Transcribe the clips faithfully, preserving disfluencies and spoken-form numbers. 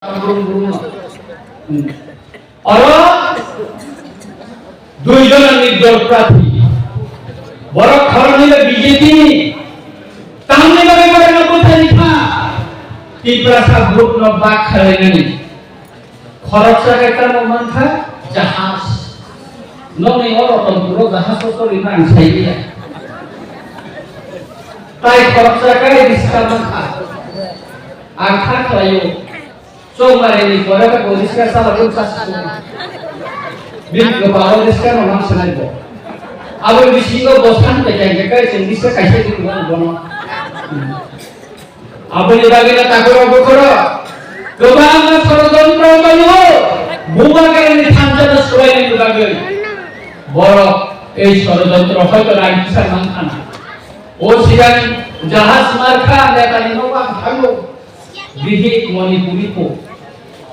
Brum brum no. Hmm. Oro dui jona nirdol prarthi. Borok khoroknwi le B J P ni. Tamni bagwi borokno bwthani kha. Tiprasa vote no bak khalainani. Khoroksa khe tamo mankha jahaj. Nokni o Rotonpuro jahaj o chorwi nang sai ya. Tai khoroksa khe riska mankha. Ang kha khlaio. Chongmari ni pore khe bo riska sala rung sa sa. Bini kwpalo riska no mang sanai bo. Abo bisingo bo san pe keng khe kai cheng riska kaisa di kuwa bono. Aboni bagwi no takoro bukoro kwbangma sorojontro tongo. Bubagrani thansa no swlainani bagwi. Borok ei sorojontro hoito rang kisa mang khana. O sigang jahaj markha netani nogo ang thango. Bihik Manipuri ko.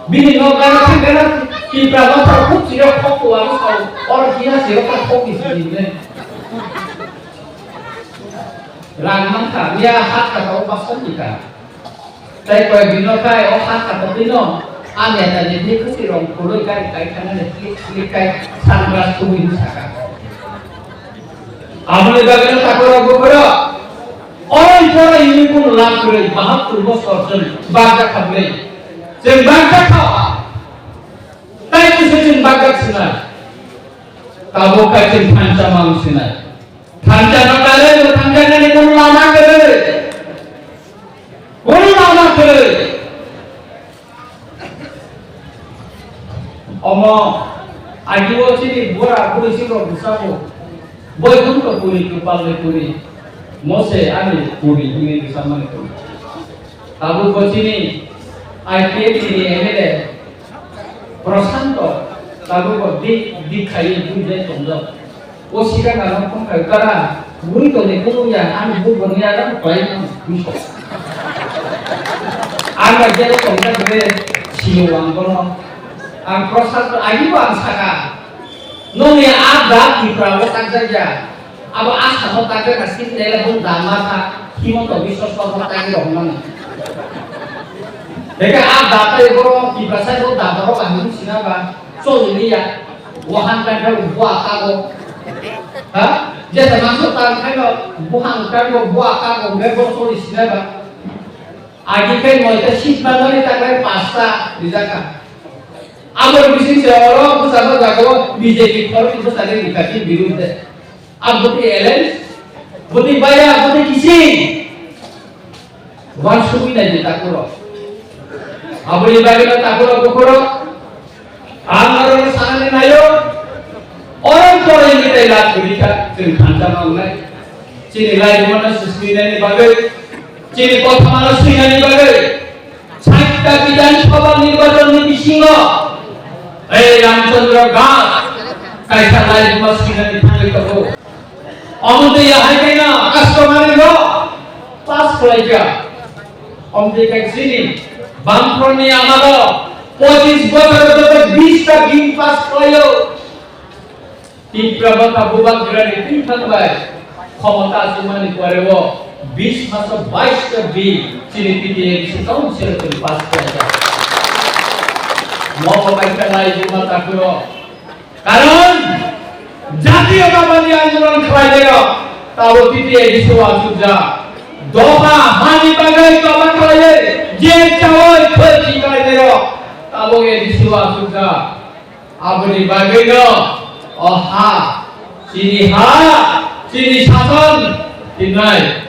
Bini nok gana thang gana Tipra Motha khuk chiro khok ko aro sao. Or kina chiro ka khok ni sini ne. Rang mangkha, miya hat kata o pasan tika. Tai koi bino kai o hat kata tino. Ang ya tani ni khusi rong khuloi kai kai thangani klik klik kai sunglass tubui saka. Aboni bagwi no takoro bukoro. Oi pora uniform lab kwrwi bahatur bosor chwng bagja kha bwrwi. Chwng bagja kha. Tai kisa chwng bagja sinai. Tabuk kai chwng thansa mang sinai. Thansa no kale no thansa nani kun lama kwrwi. Kun lama kwrwi. Omo, agibo chini bura buri si rok bwsabo. Boi kun to puri, kupal le puri. Mose ani puri, ini bisa mani puri. Tabuk bo chini I P F T ni M L A Prashanto, tabuk bo dik, dik khai bui jai tongjak. O sikang ano phone khai kara, bui tongni phone ya, ani bui boni ada khlai nang bui so. Ang ba jero tongka dre silo ang bono. Ang process to agi bo ang saka. Nongni a da Tripura o takjak ya. Abo a samo takjak na sini nela bung dama kha. Himanta Biswa Sarma takjak rok nang. Deka a da tai boro Tripura sai bo dama rok ang sina ba. Choli liya. Wahan kan kha bua kago. Ha? Jesa mangso tan khai no buhang kan go bua kago me bo choli sina ba. Agi kai noita seat manani taklai pasta rijak kha. Aboni bising se oro bwsajak jaga o B J P khoroknwi bwsajak rikha chini birudde. Aboni alliance, boni baya, boni kising. Wansugwi nai di takuro. Aboni bagwi no takuro bukuro. Ang oro sanani naio. Orang korai ni tai lak gurikha, chwng thansa ma wngnai. Chini laibuma no sustwi nani bagwi, chini kothoma no swinani bagwi. Saita Bidhan Sabha nirbachon ni bisingo ei Ramchandra Das kaisa laibuma swinani thangwi tongo. Omo tei ya hai kaina customary law pass khlaikha. Omo tei kai chini Bamfront ni amalo pochis bochor joto bish ta bill pass khlaio. Tipra Motha Bubagrani twi thangbai khomota achukmani pore o bish maso bais ta bill chini T T A D C council twi pass khlaijak. Mobo kaisa laibuma takuro. Karon jatiyotabadi andolon khlailairok tabo T T A D C o achukjak. Dopha hani bagwi toba khlaiwi je chawi khwlchi khlailairok tabo A D C o achukjak. Aboni bagwino o ha, chini ha, chini sason hinai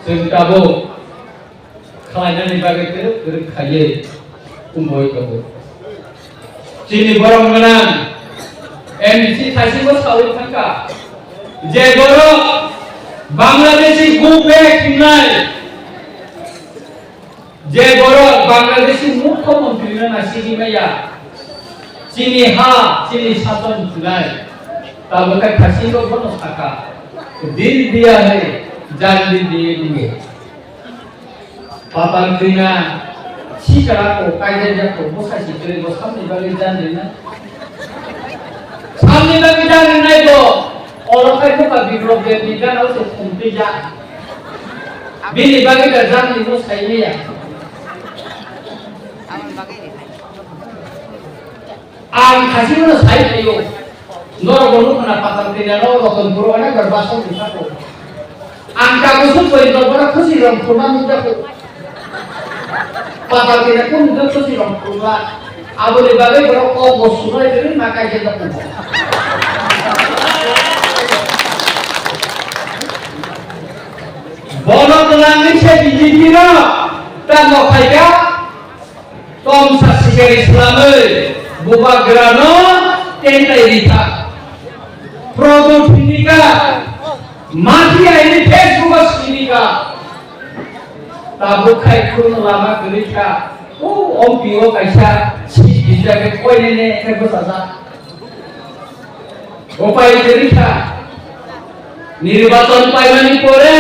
chwng tabuk khlainani bagwi kwrwk kwrwk khaiwi wngwi tongo. Chini borok gwnang M D C thaisingo sawi thangkha, je borok Bangladeshi go back hinai. Je borok Bangladeshi mukhyamantri no naisingwi maya, chini ha, chini sason hinai, tabuk khe thaisingo bono sakha, "Dil diya hai, jaan bhi diye diye." Patal twina sikara ko kaijak jak ko bwsa si twi bo samni bagwi jaan rina. Samni bagwi jaan rinai bo. Oro khai buka Biplop Deb ni gana o se khum twi jak. Bini bagwi da jaan rino sai maya. Ang khasi no sai khayo. Norok bo nukna patal kanya no roton puro na garba so bisa ko. Ang ka kusuk koi no bara khusi rom khurma nukja ko. Patal kanya kun nukja khusi rom khurma. Abo ni bagwi borok kok bo sunai diri ma kai jenda ko. Bono twlangwi se B J P no tamo khaika. Tomsa sikari slamwi bubagrano tentai rikha. Prodo thwngnika, mati aini Facebook o sinika. Tabuk khai khurno lama kwrwi kha. O ompi o kaisa si bijak khe koinene khe bwchajak. Upai kwrwi kha. Nirbachon paimani pore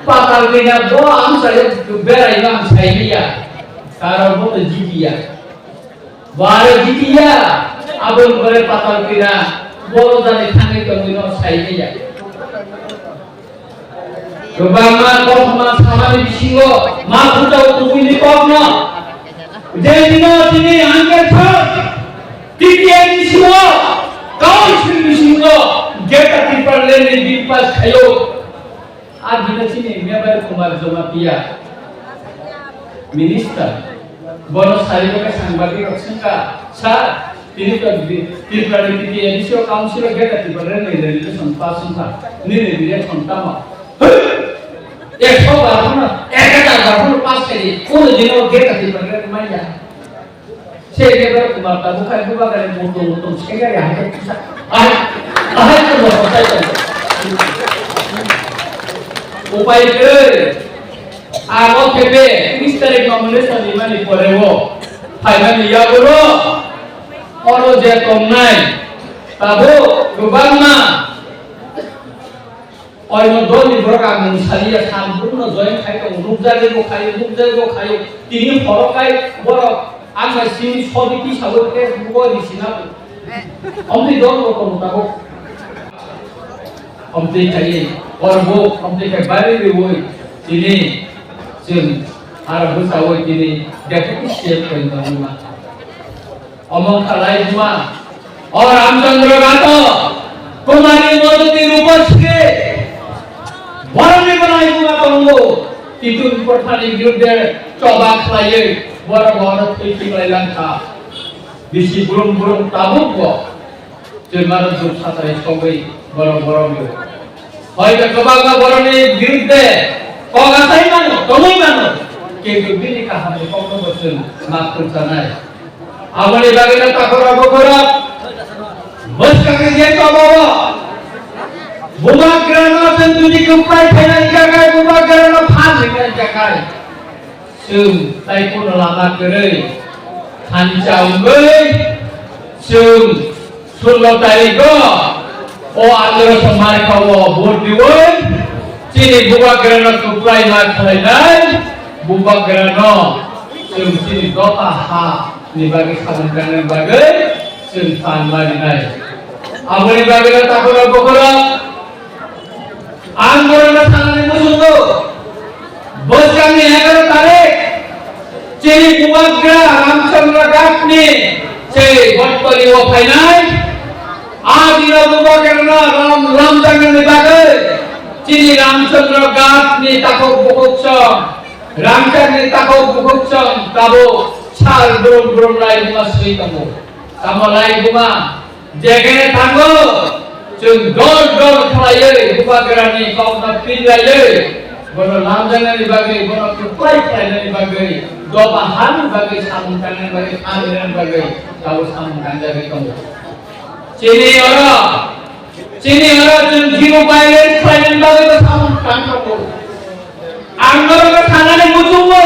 patal kanya bo ang sayo berai no ang saimaya. Karon bo to jitiya. Bo aro jitiya. Aboni pore patal kanya bo jani thangwi tongwi no saimaya. Kwbangma kothoma samani bisingo ma phuta o kubui ni kokno. Je dino tini angke thang, T T A D C o, council bisingo, Greater Tipraland ni bill pass khayo. A dino chini Mevar Kumar Jamatia, minister, bono sari khe sangbadik rok sengkha, sir, tini to di-, Tripura ni T T A D C o council o Greater Tipraland ni resolution pass wngkha, nini reaction tamo? Ekso bar hono, ek hajar bar hono pass khaidi, kono dino Greater Tipraland manya. Se ke bar kumar ta bukhai buba gari mutung mutung se gari hai ke kisa. Ahai, ahai to mo sai to. Upai kwrwi. Abo khe be tris tarik nomination rimani pore o phaimani yaguro oro je tongnai tabuk kwbangma Oino dolni borok ang mung saliya, sambuno join khai tongo, nukjagwi bo khayo, nukjagwi bo khayo. Tini horo khai borok ang bai simi sobi tisawi Facebook o risina. Omtwi dol bo tongo tabuk. Omtwi khai, oro bo omtwi khai bari riwi tini chwng aro bwchawi tini deputy C M khai tongwi ma. Omo khalai buma, o Ramchandra Gato, Kumari Moduti Rupasri, borokni bo lai buma tongo, Titun Prothani birudde choba khlaiwi, borok bono thwi khiklai langkha. Bisi brum brum tabuk bo, chwng mano juk satrai sogwi, borok borok yo. Hoito kwbangma borokni birudde kok achai mano, tongwi mano, kintu bini kahamni kokno bo chwng ma khulchanai. Aboni bagwino takhorok bukhorok bwskangni je tobao bubagrano chwng jodi kwplai khainani jagai, bubagrano phan rinani jagai. Chwng tai kuno lama kwrwi thansa wngwi chwng sullo tarikgo o andro somarkhao vote diwi chini bubagrano kwplai ma khlainai bubagrano chwng chini dopha ha ni bagwi samung tangnani bagwi chwng phan ma rinai. Aboni bagwino takhorok bukhorok Ang borokno sanani muchungo, bwskangni egaroh tarik, chini bubagra Ramchandra Ghatni se Botpali o phainai, a dino bubagrano lam-, lamjaknani bagwi, chini Ramchandra Ghatni takhuk bukhuksong, Ramchandni takhuk bukhuksong tabuk sal brum brum lai wngma swi tongo. Tamo lai wngma, Jekene thango, chwng dol dol khlaiwi bubagrani kokno pinlaiwi, bono lamjaknani bagwi, bono kwplai khlainani bagwi, doba hani bagwi, samung tangnani bagwi, phan rinani bagwi, tabuk samung tangjagwi tongo. Chini oro, chini oro chwng zero violence khlainani bagwi bo samung tang tongo. Ang norokno sanani muchungo.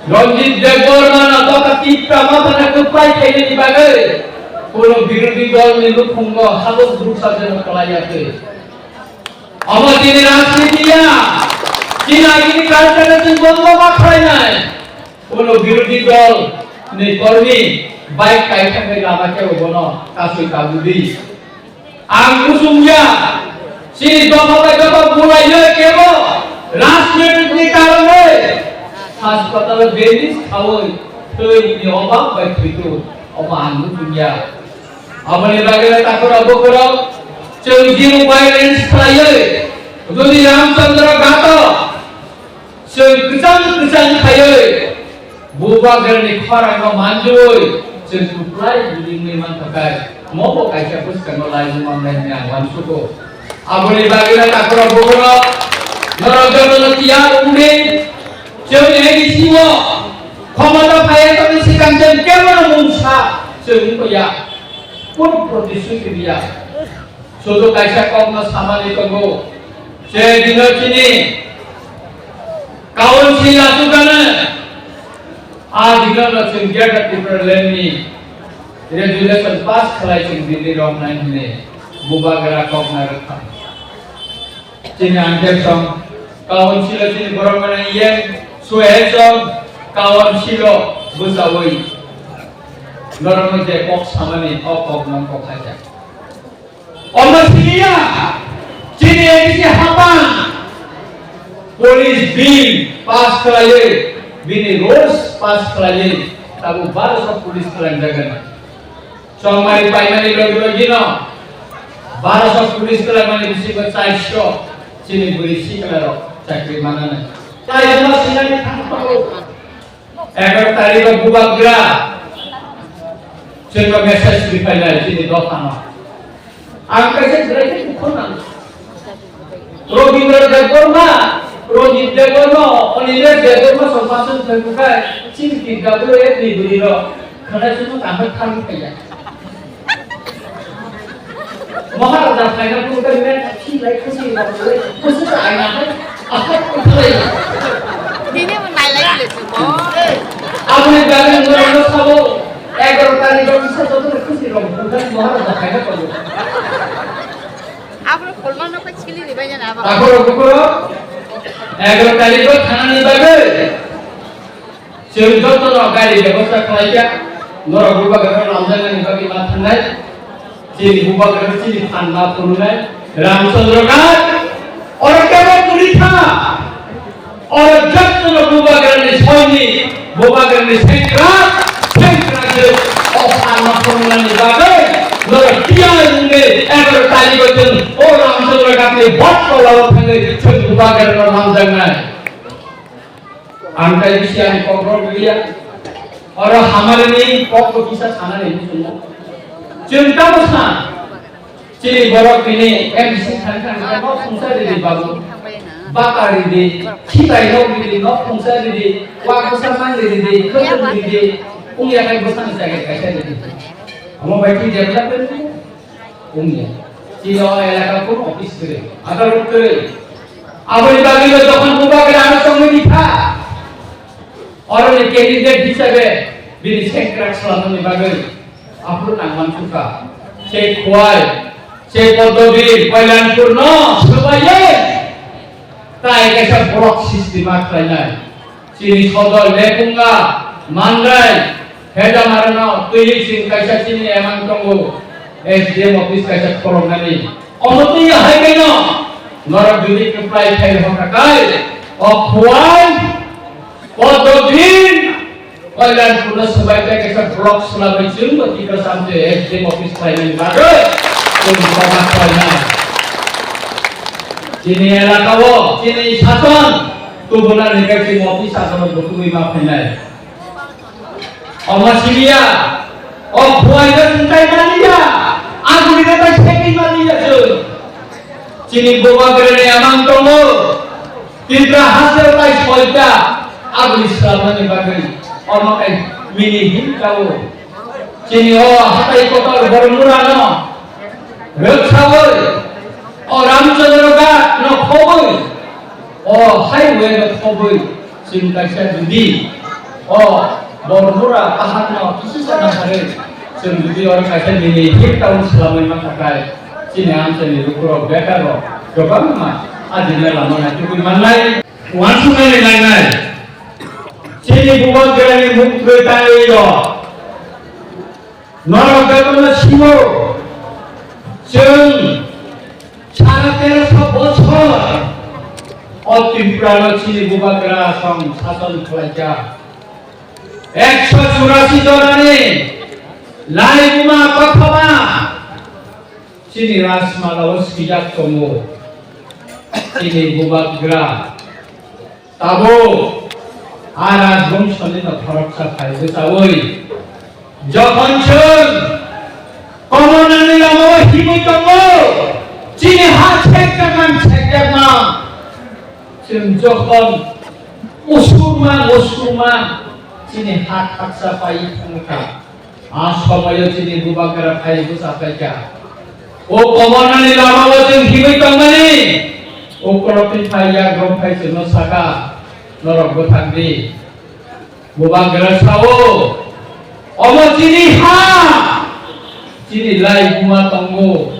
Ranjit Debbarma no dopha Tipra Motha no kwplai khainani bagwi kuno birodhi dol ni nukhungo habuk buksa jeno kwlai ya khe. Omo chini rajniti ya, chini agini culture no chwng bondo ma khlainai. Kuno birodhi dol ni kormi bike kaithangwi lama khe bono kasui tabudi. Ang muchungya, chini dopha bai dopha bulaiwi kebo rajnitikni karonwi haspatalo bandage khawi Twi ni obak bai thwitu, omo ang nukhungya. Aboni bagwi takhorok bukhorok chwng zero violence khlaiwi, jodi Ramchandra Ghato chwng kwchang kwchang khaiwi, Bubagrani khorangno manjui chwng kwplai bwrwimwi mankha khe, mobo kaisa bwskango laimung mangnai hwnwi ang uansugo. Aboni bagwino takhorok bukhorok norok jotono tiyar wngdi, chwng A D C o khomota phaiya tongni swkang chwng kebono mungsa chwng wngya, kunu protisruti riya. Sudu kaisa kokno samani tongo, je dino chini Council achukano, a dino no chwng Greater Tipraland ni resolution pass khlai chwng Delhi romnai hwnwi Bubagra kokna rwkha. Chini angkhe song Council o chini borok mano yen suhe song Council o bwchaui norokno je kok samani o kokno kok khaijak. Omo siniya, chini A D C hapang police bill pass khlaiwi, bini rules pass khlaiwi, tabuk barosok police khlaijagana. Chongmani paimani logi logino barosok police khlaimani bisingo chairso chini bwrwi siklarok chakri mananai. Tai omo sinani thang tongo. Egaroh tarikh o Bubagra chwngno message rwphainai chini dophano. Ang kaisa chwraikhe bukhuk nango. Robindra Debbarma, Rajit Debbarma, Anilesh Debbarma song pass wng thangkhe chini T W F ni bwrwirok khwnai chwngno tangkhe thangwi phaiya. Maharaja phaina phuru khe men thilai khusi rok le, khusi rok aina hai, akhai khusi lai. Bini bo nailai le sumo. Aboni bagwi norokno sabo, egaroh tarikh o kisa joto khusi rok, bukan Maharaja phaina phuru. Abro kolma no koi chili ni banya na ba. Akhoro bukoro, egaroh tarikh o thanani bagwi. Chwng jotono gari bebosta khlaikha, norok Bubagrano lamjaknani bagwi ma thangnai. Chini Bubagrano chini phan ma phunuknai. Ramchandra Ghat, oro kebo kwrwi kha. Oro jotono Bubagrani soini, Bubagrani sengkrak, sengkrak je o phan ma phunuknani bagwi norok tiyar wngwi egaroh tarikh o chwng o Ramchandra Ghatni bot kolao thangwi chwng Bubagrano lamjaknai. Ang tai bisi ani kok rw liya. Oro hamari ni kok bo kisa sana ni muchungo. Chwng tamo sa. Chini borok bini M D C thani thani khe nok khungsa ridi babu. Baka ridi, khitai nok ridi, nok khungsa ridi, wa kusa mang ridi, khwtwng ridi, ungya kai bwsani jaga kaisa ridi. Amo bai ki development. Wngya. Chini o elaka kunu office kwrwi, adalot kwrwi. Aboni bagwi bo jokhon Bubagra ano tongwi di kha. Oroni candidate hisabe bini sengkrak slamani bagwi aphuru nang mansukha. Sei Khowai, sei Poddobir, Kalyanpur no swbaiwi tai kaisa block system ma khlainai. Chini sodor Lepunga, Mandrai, Hedamarano twi chwng kaisa chini emang tongo, S D M office kaisa khoroknani. Omo twi hai keno norok jodi kwplai khai hokha kai, o Khowai, Poddobir, Kalyanpurno swbai tei kaisa block swlamwi chwngno Tiprasa Motha S D M office khlainani bagwi chwng koba khlainai. Chini elakao chini sason tubunani bagwi chini office sasono butugwi ma phainai. Omo simiya, o Khowai no chwng tai maliya, aguni no tai segwi maliya chwng. Chini Bubagrani amang tongo, Tipra haste tai soita, aguni swlamnani bagwi, omo kai mini hin kao. Chini o hatai kotor Bormura no rwksawi, o Ramchandra Ghat no khobwi, o highway no khobwi, chwng kaisa jodi o Bormura paharno kisisa naharwi, chwng jodi oro kaisa mini hill town swlamwi mankha khe, chini amchaini lukurok bekarrok kwbangma ajinai lama naitugwi mannai. Uansuknani nangnai, chini Bubagrani mung kwtangwi rok. Norok jotono sio, chwng sara teroso bochor o Tripura no chini Bubagra song sason khlaijak. Ekso Jorani laibuma kothoma chini Rajmala o swijak tongo. Chini bubagra tabuk a rajbongshoni no khoroksa phai bwchaui jokhon chwng Komornani lama o himwi tongo, chini ha sekjaknang sekjaknang. Chwng jokhon usurmang usurmang chini ha khaksa pai thangkha. A somoyo chini bubagra phai bwcha phaikha. O Komornani lama o chwng himwi tongmani. O korokni phai yak rong phai chwngno saka, norok bwthang di. Bubagra sao, omo chini ha, chini laibuma tongo,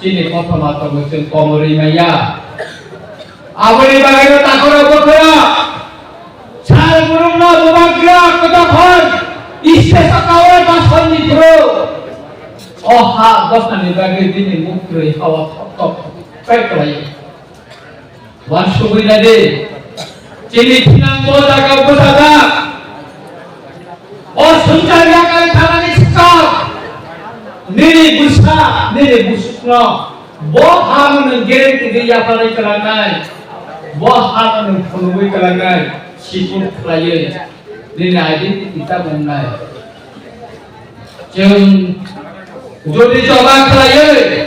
chini kothoma tongo, chwng komorwi maya. Aboni bagwino takhoro bokhoro sal burungno bubagra kotokhor iste sakao basonni phuru. O ha dophani bagwi bini muktwi hawa thok thok pek khlai. Wansugwi naidi, chini thinang bo jaga bwsajak. O swngchar yakarwi thanani swkang. Nini bwsa, nini bwswkno bo hano nwng guarantee di yapharwi kwlangnai. Bo hano nwng phunugwi kwlangnai. Sipur khlaiwi nini identity ta wngnai. Chwng jodi choba khlaiwi,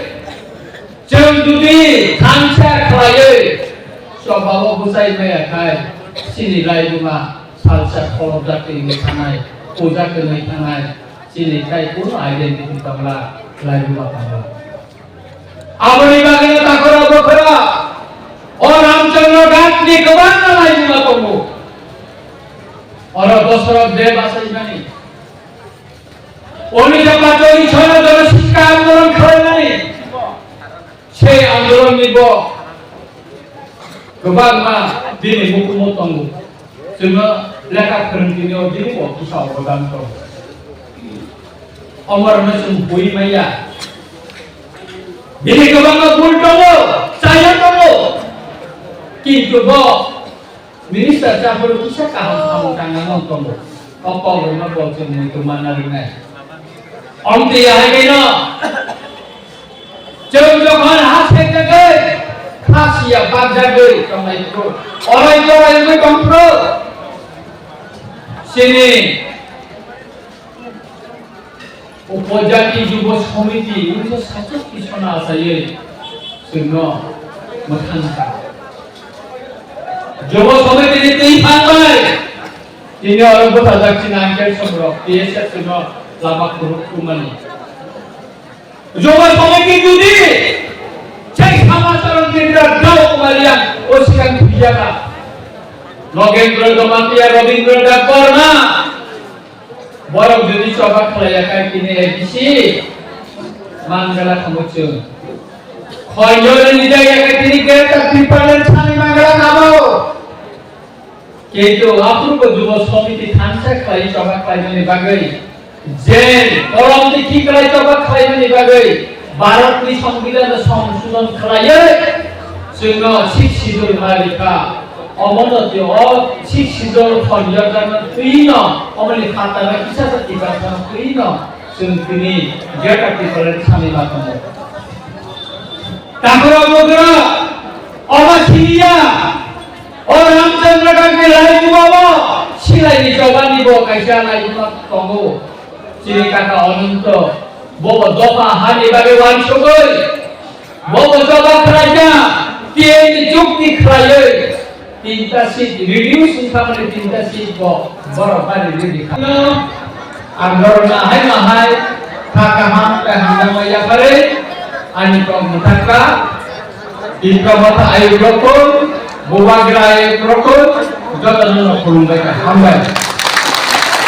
chwng jodi thansa khlaiwi, chobao bwchai maya khai, chini laibuma salsa khorokjak twi wngwi thangnai, puja kwrwi thangnai, chini khai kunu identity tongla, laibuma tongla. Aboni bagwino takhoro bokhoro o Ramchandra Ghat ni kwbangma laibuma tongo. Oro Dosoroth Deb achaimani. Onita Patori chhana jora sikha andolon khlaimani. Sei andolon ni bo kwbangma bini mukumu tongo. Chwngno lekha phrwngtini o bini bo bwsa obodan tongo. Omorno chwng bui maya. Bini kwbangma bul tongo, chaya tongo. Kintu bo Minister chaphuru kisa kaham samung tangna nang tongo. O kok rwma bo chwng muitu manna rwnai. Omtwi ahai kaino chwng jokhon ha sekjagwi, khasiya bakjagwi tongnai phuru, orai torai wngwi tong phuru, chini Upojati Jubo Somiti unisho sachok tisona asaywi chwngno mwthangkha. Jubo Somiti ni twi phan bai tini oro bwthajak chini angkel somrok T S F chwngno lama kuhuk kumani. Jubo Somiti judi chai Samacharan Kendra Dao Kumariya o sikang thwijaka. Nogendra Jamatia, Robindra Debbarma. Borok jodi choba khlaiya kha tini A D C, Mangala khamu chwng. Khonjori nijaya kha tini Greater Tipraland sani Mangala khamu. Kintu aphuru bo Jubo Somiti thansa khlai choba khlaimani bagwi, je kolom twi khiklai choba khlaimani bagwi, Bharatni Songbidanno songsodhon khlaiwi chwngno Sixth Schedule ma rikha. Omono twi o Sixth Schedule khonjorjakno twino, omoni phataro kisa sa tiprasano twino chwng tini Greater Tipraland sani ma tongo. Takhoro bokoro omo siniya, o Ramchandra Ghatni laibuma o silaini jobani bo kaisa laibuma tongo. Chini kaka Ananto, bobo dopha hani bagwi wansugwi, bobo choba khlaijak, T N ni chukti khlaiwi, tinta seat reduce wngkha mani tinta seat bo borok bari ready kha. Ang borokno ahai mahai kha kaham tei hamjakma yapharwi ani kok mwthangkha. Tipra Motha ayuk rokon, Bubagra ayuk rokon, jotono khulumbai kha, hambai.